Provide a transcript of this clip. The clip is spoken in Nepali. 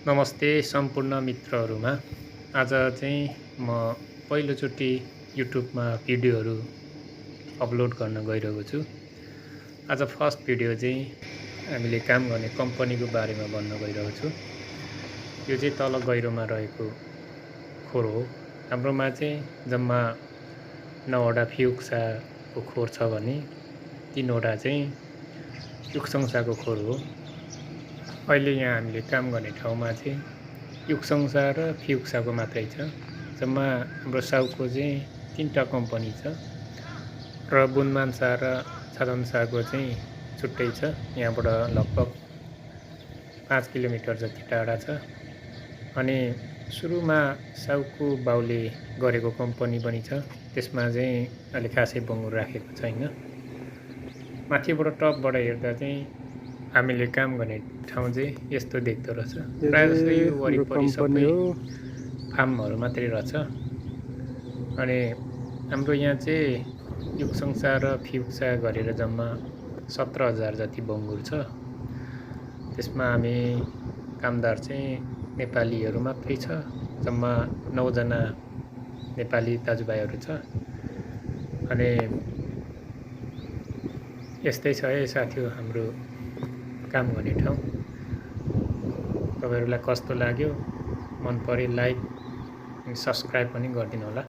नमस्ते सम्पूर्ण मित्रहरूमा। आज चाहिँ म पहिलोचोटि युट्युबमा भिडियोहरू अपलोड गर्न गइरहेको छु। आज फर्स्ट भिडियो चाहिँ हामीले काम गर्ने कम्पनीको बारेमा भन्न गइरहेको छु। यो चाहिँ तल गहिरोमा रहेको खोर हो। हाम्रोमा चाहिँ जम्मा 9वटा फ्युक्साको खोर छ भने 3वटा चाहिँ युक्सङ्साको खोर हो। अहिले यहाँ हामीले काम गर्ने ठाउँमा चाहिँ युक्सङ्सा र फ्युक्साको मात्रै छ। जम्मा हाम्रो साउको चाहिँ 3टा कम्पनी छ र बुनमानसा र छादनसाको चाहिँ छुट्टै छ। यहाँबाट लगभग 5 किलोमिटर जति टाढा छ। अनि सुरुमा साउको बाउले गरेको कम्पनी पनि छ, त्यसमा चाहिँ अहिले खासै बङ्गुर राखेको छैन। माथिबाट टपबाट हेर्दा चाहिँ हामीले काम गर्ने ठाउँ चाहिँ यस्तो देख्दो रहेछ। प्रायः जस्तो यो वरिपरि सबै फार्महरू मात्रै रहेछ। अनि हाम्रो यहाँ चाहिँ युक्सङ्सा र फ्युक्सा गरेर जम्मा 17,000 जति बङ्गुर छ। त्यसमा हामी कामदार चाहिँ नेपालीहरू मात्रै छ। जम्मा 9 जना नेपाली दाजुभाइहरू छ। अनि यस्तै छ है साथीहरू हाम्रो काम गर्ने ठाउँ। तपाईहरुलाई कस्तो लाग्यो, मन पर्यो लाइक अनि सब्स्क्राइब पनि गरिदिनु होला।